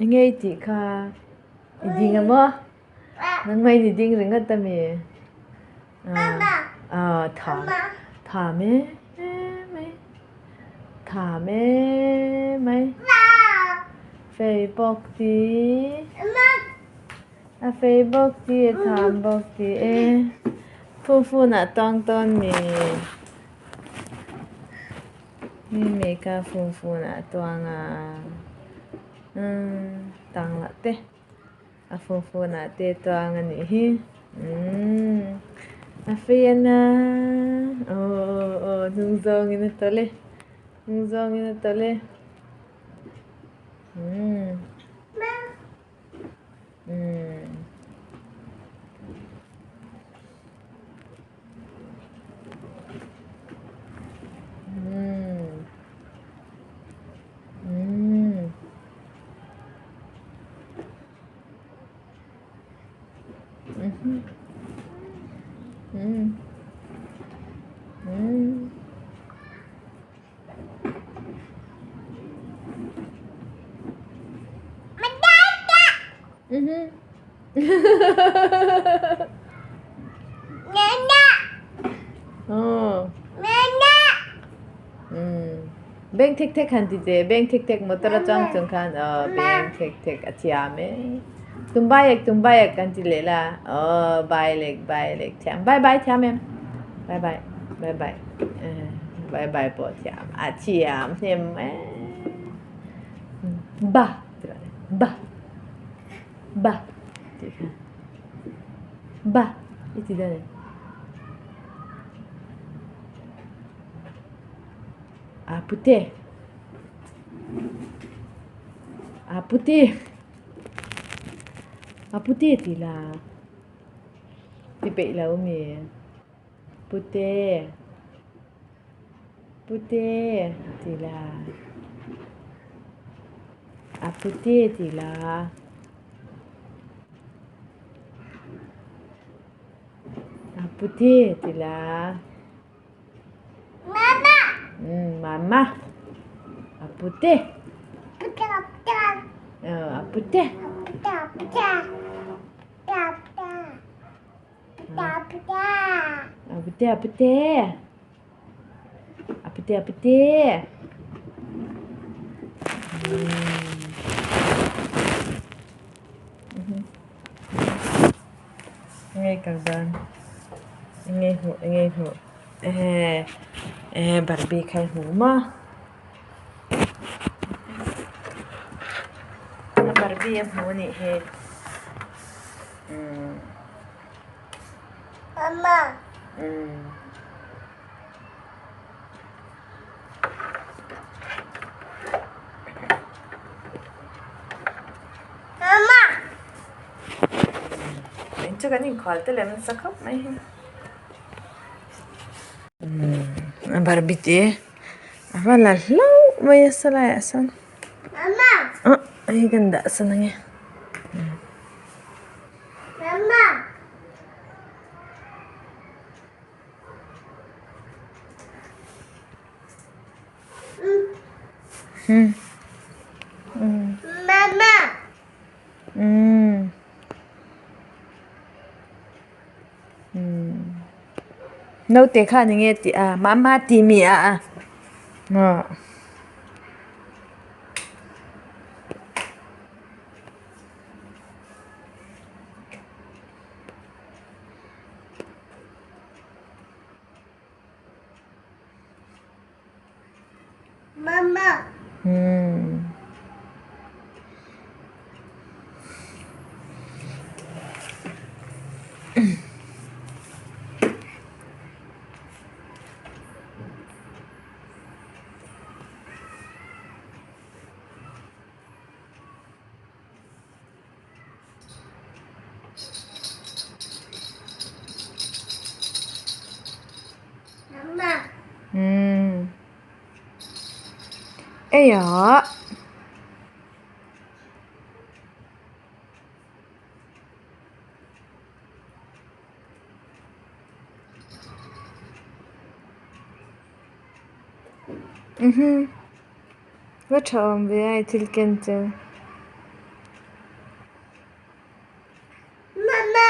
Enge i tih kha i ding a maw nangmah in i ding ringawt a mi ah tha tha mai mai tha mai mai fei bawk ti a fei bawk ti a tham bawk ti e phun phun ah tawng tawn mi. Mi mi kha fun fun ah a tuang a umm tang lah te a fun fun ah te a tuang a nih hi umm a fian a aw aw aw hnung zawng in a tawlh e hnung zawng in a tawlh e umm umm. Beng thek thek han ti che beng thek thek motor a chuang chung khan aw beng thek thek a thiam e tum bai ek tum bai ek kan ti leh la aw bai lek bai lek thiam bai bai thiam em. Bye bye bye bye bye bye pawh thiam a thiam hnem e ba tih lah ba ba tih kha ba i ti dawn em a pute a pute a pute tih la. Ti peih lo mi? Pute, pute ti la. A pute ti la. A pute ti la. Mama. Mama. A pute. Pute, pute. A pute. Pute, pute. A pute a pute. A pute a pute. Nge kal dan. Nge hmu nge hmu. Eh eh Barbie khai hmu ma. Barbie a hmu nih hi. Mama. Mama. In chu kan inkhual te lem nasa khawp mai hi. Barbie te a va la hlauh mai a salaiah sawn. Mama. Hei kan dah san ange. Mama. Mama. Naute khan enge tih a mama tih mi a a Mama. Eiah. Va tha awm ve a i thil ken chu. Mama.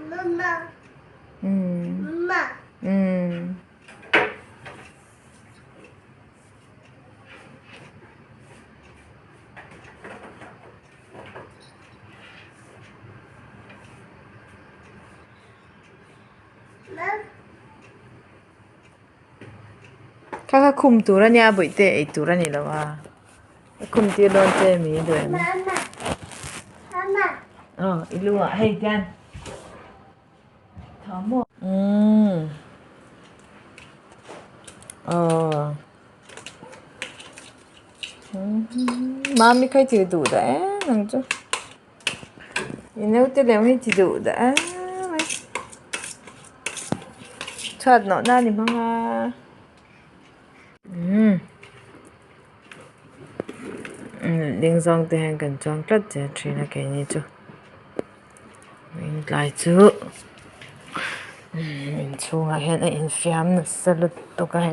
Mama. Mama. Kha kha khum tur a nia bawihte ei tur a ni lo a ka khum tir dawn che mi duh em aw i lu ah hei tian umm aw mami kha i ti duh dah em ang chu i naute leh hi ti duh dah em mai chhuat nawh nan i hmang a umm ding zawng te hian kan chuang tlat zel thin a keini chu. Tlai chu inchhungah hian a infiam nasa lutuk a.